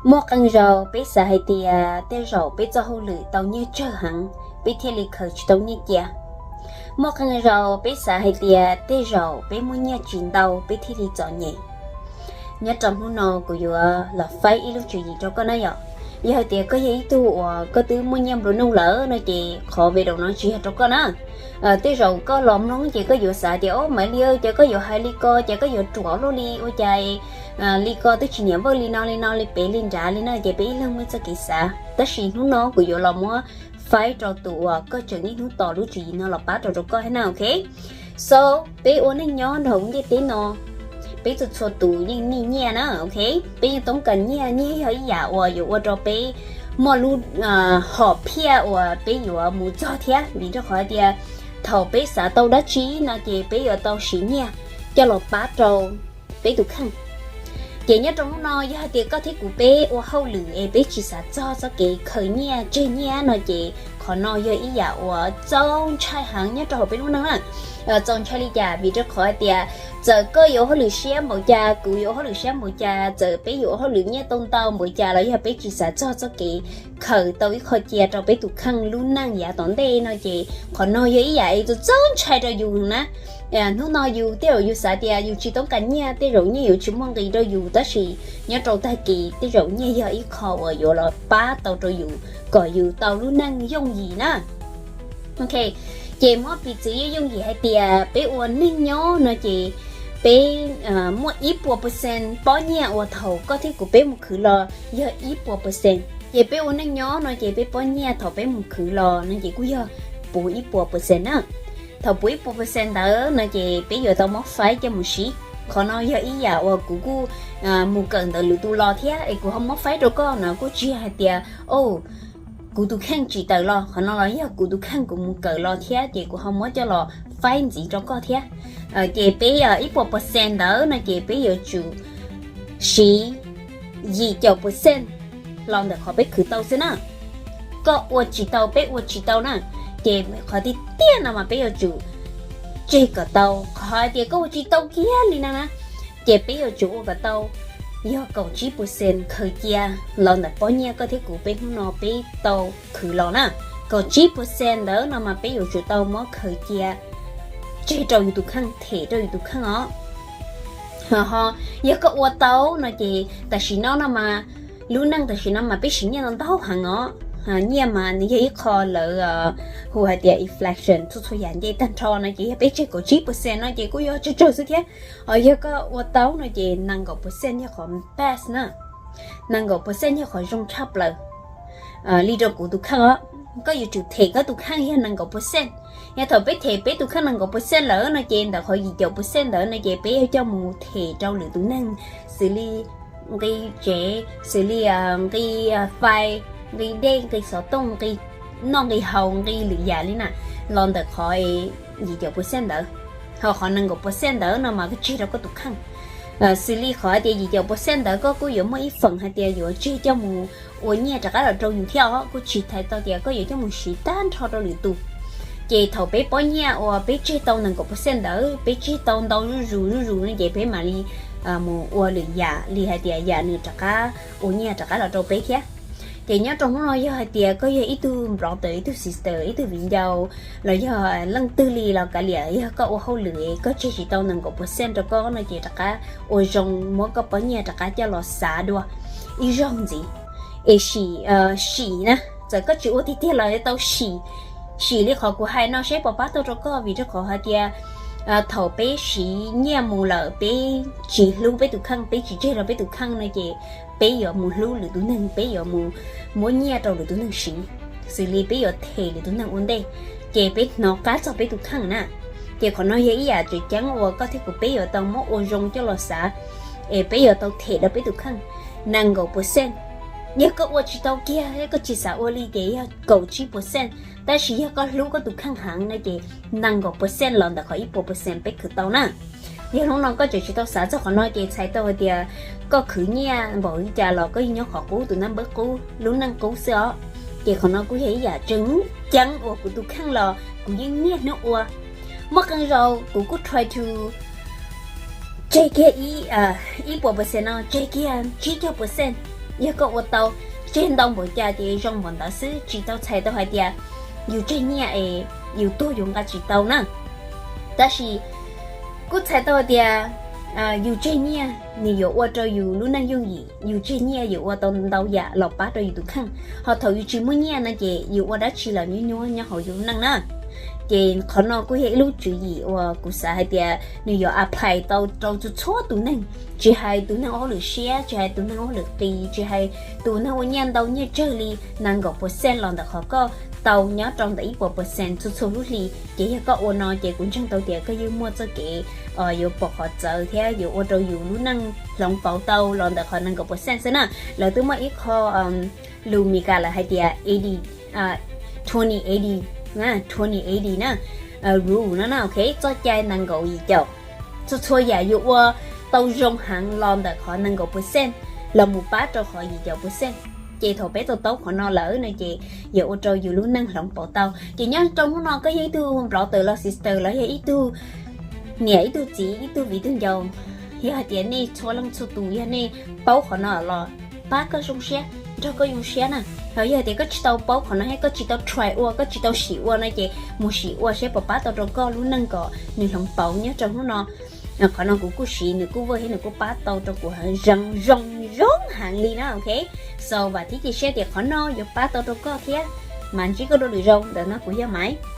Muaj qee zaus peb xav hais tias tej zaum peb txoj hauj lwm tau nyiaj tsawg heev, peb thiaj li khaws tsis tau nyiaj cia. Muaj qee zaus peb xav hais tias tej zaum peb muaj nyiaj tsis ntau, peb thiaj li txom nyem. Nyob rau hnub no kuv yuav los faib ib lub tswv yim rau koj na yom. Yog hais tias koj yog ib tug uas koj twb muaj nyiaj nplua nuj lawm no ces qhov video no tsis yog rau koj na. Tej zaum koj los mloog ces koj yuav xav tias, o, Maiv Lis, ces koj yuav hais li ko, ces koj yuav ruam luaj li, ua cas li ko twb tsis niam vawj li no li no li pem li nrad li na, ces peb ib leeg muaj ib txoj kev xav. Tab sis hnub no kuv yuav los muab faib rau tus uas koj tseem niaj hnub tos lub tswv yim no los pab rau rau koj thiab na, ok? So, peb ua neej nyob nrog ntiaj teb no, peb txhua txhua tus yeej nij nyiaj na, ok? Peb yeej toob kas nyiaj, nyiaj yog ib yam uas yuav ua rau peb muaj lub hom phiaj uas peb yuav mus txog thiab, vim rau qhov tias thaum peb xav tau dab tsi no ces peb yuav tau siv nyiaj coj los pab rau peb tus kheej. Ces nyob rau hnub no yog hais tias koj thiab kuv peb ua hauj lwm es peb tsis xav txog txoj kev khaws nyiaj tseg nyiaj no ces qhov no yog ib yam uas txaus ntshai heev nyob rau hauv peb lub neej na. Txaus ntshai li cas? Vim rau qhov hais tias txawm koj yuav ua hauj lwm siab npaum cas, kuv yuav ua hauj lwm siab npaum cas, txawm peb yuav ua hauj lwm nyiaj tau ntau npaum cas los yog peb tsis xav txog txoj kev khaws tau ib qho cia rau peb tus kheej lub neej yav tom ntej no ces qhov no yog ib yam es txaus ntshai rau yus na. Hnub no yus tej zaum yus xav tias yus tsis toob kas nyiaj, tej zaum nyiaj yuav tsis muaj nqis rau yus, tab sis nyob rau tag kis tej zaum nyiaj yog ib qho uas yuav los pab tau rau yus kom yus tau lub neej yooj yim na. Ok, ces muab piv txwv yooj yooj yim hais tias peb ua neej nyob no ces peb muaj ib puas percent pob nyiaj uas thaum koj thiab kuv peb mus khwv los yog ib puas percent. Ces peb ua neej nyob no ces peb pob nyiaj thaum peb mus khwv los no ces kuj yog puv ib puas percent na. Thaum puv ib puas percent ntawd no ces peb yuav tau muab faib coj mus siv. Qhov no yog ib yam uas kuv kuj mus kawm ntawm lwm tus los thiab es kuv ho muab faib rau koj no, kuj tsis yog hais tias, o, kuv tus kheej tsis tawm los, qhov no los yog kuv tus kheej kuv mus kawm los thiab ces kuv ho muab coj los faib ntxiv rau koj thiab. Ces peb ib puas percent ntawd no ces peb yuav tsum siv yim caum percent los ntawm qhov peb khwv tau xwb na. Koj ua tsis tau, peb ua tsis tau na, ces qhov tiag tiag no mas peb yuav tsum tseg kom tau. Qhov hais tias koj ua tsis tau kiag li no na, ces peb yuav tsum ua kom tau yog kaum tsib percent khaws cia los ntawm pob nyiaj koj thiab kuv peb hnub no peb tau khwv los na. Kaum tsib percent ntawd no mas peb yuav tsum tau muab khaws cia tseg rau yus tus kheej, them rau yus tus kheej os. Ho yog koj ua tau no ces tam sim no no mas, lub neej tam sim no mas peb siv nyiaj ntau heev os. Nyiaj mas nws yog ib qho lawv hu hais tias inflation, txhua txhua yam nce tag nrho no ces yog peb tseg kaum tsib percent no ces kuj yog tsawg tsawg xwb thiab. Ho yog koj ua tau no ces nees nkaum percent yog qhov best na. Nees nkaum percent yog qhov zoo tshaj plaws li rau kuv tus kheej os. Koj yuav tsum them koj tus kheej yog nees nkaum percent. Yog thaum peb them peb tus kheej nees nkaum percent lawm no ces ntawm qhov yim caum percent ntawd no ces peb yuav coj mus them rau lwm tus neeg, xws li nqi tsev, xws li nqi fais, nqi dej, nqi xov tooj, nqi noj nqi haus, nqi lwm yam li na, los ntawm qhov yim caum percent ntawd. Ho qhov nees nkaum percent ntawd no mas koj tseg rau koj tus kheej. Xws li qhov tias yim caum percent ntawd koj kuj yuav muaj ib feem hais tias yuav tseg coj mus ua nyiaj rov qab los rau yus thiab os, kuj tsis hais tau tias koj yuav coj mus siv tag nrho rau lwm tus. Ces thaum peb pob nyiaj uas peb tseg tau nees nkaum percent ntawd, peb tseg tau ntau zuj zus zuj zus no ces peb mam li mus ua lwm yam li hais tias yam nws rov qab ua nyiaj rov qab los rau peb thiab. Ces nyob rau hnub no yog hais tias koj yog ib tug brother, ib tug sister, ib tug viv ncaus, los yog leej twg li los kav liam, yog koj ua hauj lwm koj tseg tsis tau nees nkaum percent rau koj no ces rov qab ua zoo muab koj pob nyiaj rov qab coj los xav dua ib zaug ntxiv, es sim, sim na, txawm koj tsis ua tiag tiag los tau sim, sim li qhov kuv hais no seb puas pab tau rau koj. Vim rau qhov hais tias thaum peb siv nyiaj mus lawm peb tsis hlub peb tus kheej, peb tsis tseg rau peb tus kheej no ces peb yuav mus hlub lwm tus neeg, peb yuav mus muab nyiaj rau lwm tus neeg siv, xws li peb yuav them lwm tus neeg ua ntej, ces peb hnov qab txog peb tus kheej na. Ces qhov no yog ib yam tseem ceeb uas koj thiab kuv peb yuav tau muab ua zoo coj los xav, es peb yuav tau them rau peb tus kheej nees nkaum percent. Yog koj ua tsis tau kiag, koj tsis xav ua li ces yog kaum tsib percent, tab sis yog koj hlub koj tus kheej heev no ces nees nkaum percent los ntawm qhov ib puas percent peb khwv tau na. Yog hnub no koj tseem tsis tau xav txog qhov no ces txhais tau hais tias koj khwv nyiaj npaum li cas los koj yeej nyob qhov qub, tus naj npawb qub, lub neej qub xwb os. Ces qhov no kuj yog ib yam tseem ceeb uas kuv tus kheej los kuv yeej niaj hnub ua. Muaj qee zaus kuv kuj try to tseg kiag ib puas percent no, tseg kiag tsib caug percent, Yog koj ua tau tseg ntau npaum cas ces zoo npaum ntawd xwb, tsis tau txhais tau hais tias yus tseg nyiaj es yus tuag yus nqa tsis tau na. Tab sis kuj txhais tau tias yus tseg nyiaj nws yuav ua rau yus lub neej yooj yim, yus tseg nyiaj yuav ua tau ntau yam los pab rau yus tus kheej. Ho thaum yus tsis muaj nyiaj no ces yus ua dab tsi los nyuaj nyuaj nyob hauv yus lub neej na. Ces qhov no kuj yog ib lub tswv yim uas kuv xav hais tias nws yuav apply tau rau txhua txhua tus neeg, tsis hais tus neeg ua hauj lwm siab, tsis hais tus neeg ua hauj lwm qis, tsis hais tus neeg ua nyiaj ntau nyiaj tsawg li, nees nkaum percent los ntawm qhov koj tau nyob rau ntawm ib puas percent txhua txhua lub hli. Ces yog koj ua no ces kuv ntseeg tau tias koj yeej muaj txoj kev yuav pom qhov txawv thiab yuav ua rau yus lub neej hloov pauv tau los ntawm qhov nees nkaum percent xwb na. Lawv twb muaj ib qho lus Meskas lawv hais tias eighty, twenty eighty, twenty eighty na, rule no na, ok, txoj cai nees nkaum yim caum. Txhua txhua yam yuav ua tau zoo heev los ntawm qhov nees nkaum percent los mus pab rau qhov yim caum percent. Ces thaum peb tau taub qhov no lawm no ces yuav ua rau yus lub neej hloov pauv tau. Ces nyob rau hnub no koj yog ib tug brother los sister los yog ib tug niam, ib tug txiv, ib tug viv tug ncaus, yog hais tias nej txhua leej txhua tus yog nej paub qhov no los pab koj zoo siab, nrog koj zoo siab na. Ho yog tias koj tsis tau paub qhov no thiab koj tsis tau try ua, koj tsis tau sim ua no ces mus sim ua seb puas pab tau rau koj lub neej kom nws hloov pauv nyob rau hnub no. Qhov no kuv kuj siv, nws kuj work thiab nws kuj pab tau rau kuv heev, zoo zoo zoo heev li na, ok. So vam thiab cia siab tias qhov no yuav pab tau rau koj thiab. Mas ntsib koj dua lwm zaus, ntawm no kuv yog Maiv.